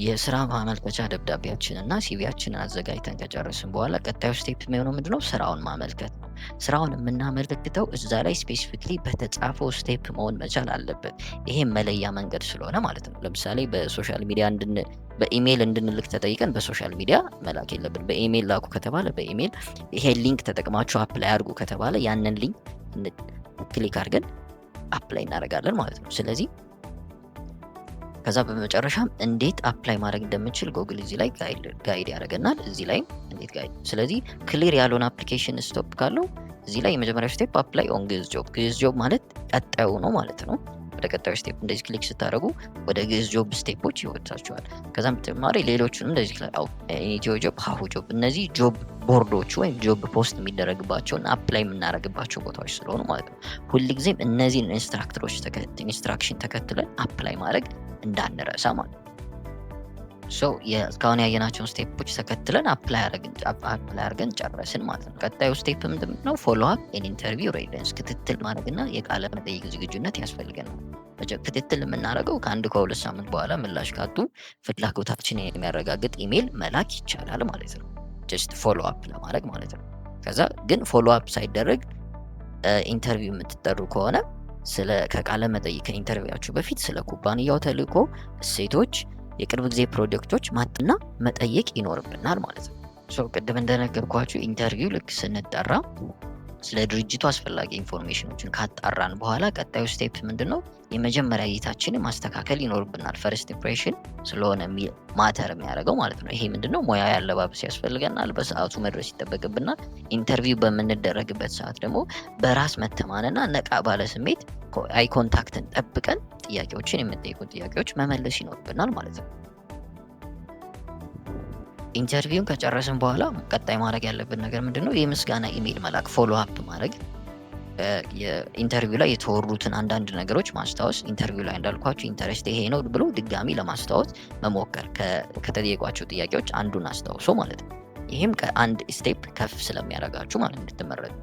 የስራ ማመልከቻ ደብዳቤያችንን እና CV ያችንን አዘጋጅተን ከጨረስን በኋላ ቀጣዩ step የሚሆነው ምንድነው? ስራውን ማመልከት ነው። ስራውን የምናመለክተው እዛ ላይ specifically በተጻፈው step መሆን መቻል አለበት። ይሄም መለያ መንገድ ስለሆነ ማለት ነው። ለምሳሌ በ social media በኢሜይል እንድንልክ ተጠይቀን በ social media መላክ የለብን። በኢሜይል ላኩ ከተባለ በኢሜይል፣ ይሄን link ተጠቅማችሁ apply አድርጉ ከተባለ ያንን link click አድርገን apply እናደርጋለን ማለት ነው። ስለዚህ ከዛ በመጨረሻም እንዴት apply ማድረግ እንደምንችል ጎግል እዚህ ላይ guide ያደርገናል። እዚህ ላይም እንዴት guide። ስለዚህ clear ያልሆነ application step ካለው እዚህ ላይ የመጀመሪያው step apply on ግዕዝ Job። ግዕዝ Job ማለት ቀጣዩ ነው ማለት ነው። ወደ ቀጣዩ step እንደዚህ click ስታደርጉ ወደ ግዕዝ Job step ኦች ይወስዳችኋል። ከዛም በተጨማሪ ሌሎቹንም እንደዚህ ኢትዮ Job፣ ሀሁ Job፣ እነዚህ job board ኦች ወይም job post የሚደረግባቸውና apply የምናደርግባቸው ቦታዎች ስለሆኑ ማለት ነው። ሁልጊዜም እነዚህን instruction ተከትለን apply ማድረግ እንዳንረሳ ማለት ነው። So እስካሁን ያየናቸውን step ኦች ተከትለን apply አድርገን ጨረስን ማለት ነው። ቀጣዩ step ምንድን ነው? Follow up, interview readiness፣ ክትትል ማድረግና የቃለ መጠይቅ ዝግጁነት ያስፈልገናል። ክትትል የምናደርገው ከ1 ከ2 ሳምንት በኋላ ምላሽ ካጡ ፍላጎታችንን የሚያረጋግጥ ኢሜይል መላክ ይቻላል ማለት ነው። Just follow up ለማድረግ ማለት ነው። ከዛ ግን follow up ሳይደረግ interview የምትጠሩ ከሆነ ስለ ከቃለ መጠይቅ ከ interview ያችሁ በፊት ስለ ኩባንያው ተልእኮ፣ እሴቶች፣ የቅርብ ጊዜ ፕሮጀክቶች ማጥናትና መጠየቅ ይኖርብናል ማለት ነው። So ቅድም እንደነገርኳችሁ interview ልክ ስንጠራ ስለ ድርጅቱ አስፈላጊ information ኦችን ካጣራን በኋላ ቀጣዩ step ምንድን ነው? የመጀመሪያ እይታችንን ማስተካከል ይኖርብናል። First impression ስለሆነ matter የሚያደርገው ማለት ነው። ይሄ ምንድን ነው? ሙያዊ አለባበስ ያስፈልገናል። በሰዓቱ መድረስ ይጠበቅብናል። Interview በምንደረግበት ሰዓት ደግሞ በራስ መተማመንና ነቃ ባለ ስሜት eye contact ን ጠብቀን ጥያቄዎችን የምንጠይቁን ጥያቄዎች መመለስ ይኖርብናል ማለት ነው። Interview ን ከጨረስን በኋላ ቀጣይ ማድረግ ያለብን ነገር ምንድን ነው? የምስጋና ኢሜይል መላክ፣ follow up ማድረግ፣ የ interview ላይ የተወሩትን አንዳንድ ነገሮች ማስታወስ፣ interview ላይ እንዳልኳችሁ interest ይሄ ነው ብሎ ድጋሚ ለማስታወስ መሞከር፣ ከተጠየቋቸው ጥያቄዎች አንዱን አስታውሶ ማለት ነው። ይህም ከአንድ step ከፍ ስለሚያደርጋችሁ ማለት እንድትመረጡ።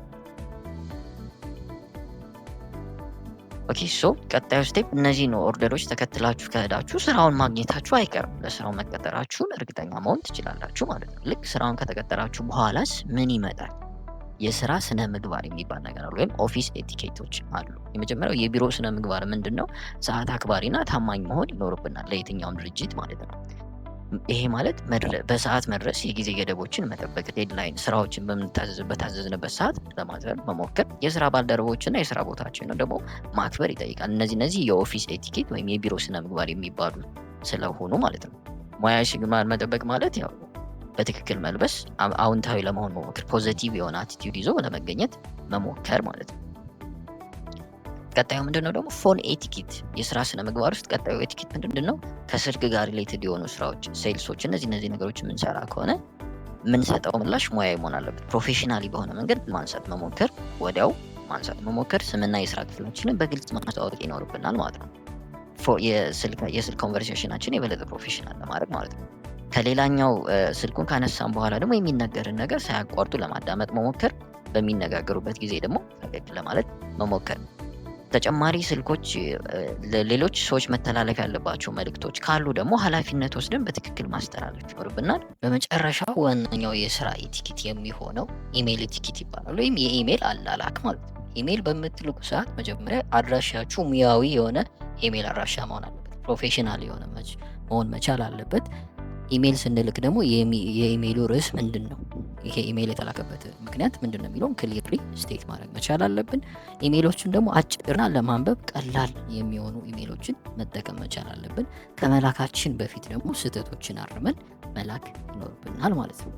Okay, so ቀጣዩ step እነዚህ ነው። Order ኦች ተከትላችሁ ከሄዳችሁ ስራውን ማግኘታችሁ አይቀርም። ለስራው መቀጠራችሁን እርግጠኛ መሆን ትችላላችሁ ማለት ነው። ልክ ስራውን ከተቀጠራችሁ በኋላስ ምን ይመጣል? የስራ ስነ ምግባር የሚባል ነገር አለ፣ ወይም office etiquette ኦች አሉ። የመጀመሪያው የቢሮ ስነ ምግባር ምንድን ነው? ሰዓት አክባሪና ታማኝ መሆን ይኖርብናል ለየትኛውም ድርጅት ማለት ነው። ይሄ ማለት በሰዓት መድረስ፣ የጊዜ ገደቦችን መጠበቅ፣ deadline ስራዎችን በታዘዝንበት ሰዓት ለማድረግ መሞከር፣ የስራ ባልደረቦችና የስራ ቦታችንን ደግሞ ማክበር ይጠይቃል። እነዚህ የ office etiquette ወይም የቢሮ ስነ ምግባር የሚባሉ ስለሆኑ ማለት ነው። ሙያዊ ስነ መጠበቅ ማለት ያው በትክክል መልበስ፣ አዎንታዊ ለመሆን መሞከር፣ positive የሆነ attitude ይዞ ለመገኘት መሞከር ማለት ነው። ቀጣዩ ምንድነው ደግሞ phone etiquette፣ የስራ ስነ ምግባር ውስጥ ቀጣዩ etiquette ምንድን ነው? ከስልክ ጋር related የሆኑ ስራዎች፣ sales ኦች፣ እነዚህ ነገሮች የምንሰራ ከሆነ የምንሰጠው ምላሽ ሙያዊ መሆን አለበት። Professionally በሆነ መንገድ ማንሳት መሞከር፣ ወዲያው ማንሳት መሞከር፣ ስምና የስራ ክፍላችንን በግልጽ ማስተዋወቅ ይኖርብናል ማለት ነው። የስልክ conversation ኣችን የበለጠ professional ለማድረግ ማለት ነው። ከሌላኛው ስልኩን ካነሳን በኋላ ደግሞ የሚነገርን ነገር ሳያቋርጡ ለማዳመጥ መሞከር፣ በሚነጋገሩበት ጊዜ ደግሞ ፈገግ ለማለት መሞከር። ተጨማሪ ስልኮች ለሌሎች ሰዎች መተላለፍ ያለባቸው መልእክቶች ካሉ ደግሞ ኃላፊነት ወስደን በትክክል ማስተላለፍ ይኖርብናል። በመጨረሻው ዋነኛው የስራ etiquette የሚሆነው email etiquette ይባላል፣ ወይም የኢሜል አላላክ ማለት ነው። ኢሜል በምትልኩ ሰዓት መጀመሪያ አድራሻችሁ ሙያዊ የሆነ ኢሜል አድራሻ መሆን አለበት። Professional የሆነ መሆን መቻል አለበት። ኢሜል ስንልክ ደግሞ የኢሜይሉ ርዕስ ምንድን ነው፣ ይሄ ኢሜይል የተላከበት ምክንያት ምንድን ነው የሚለውን clearly state ማድረግ መቻል አለብን። ኢሜይሎችን ደግሞ አጭርና ለማንበብ ቀላል የሚሆኑ ኢሜይሎችን መጠቀም መቻል አለብን። ከመላካችን በፊት ደግሞ ስህተቶችን አርመን መላክ ይኖርብናል ማለት ነው።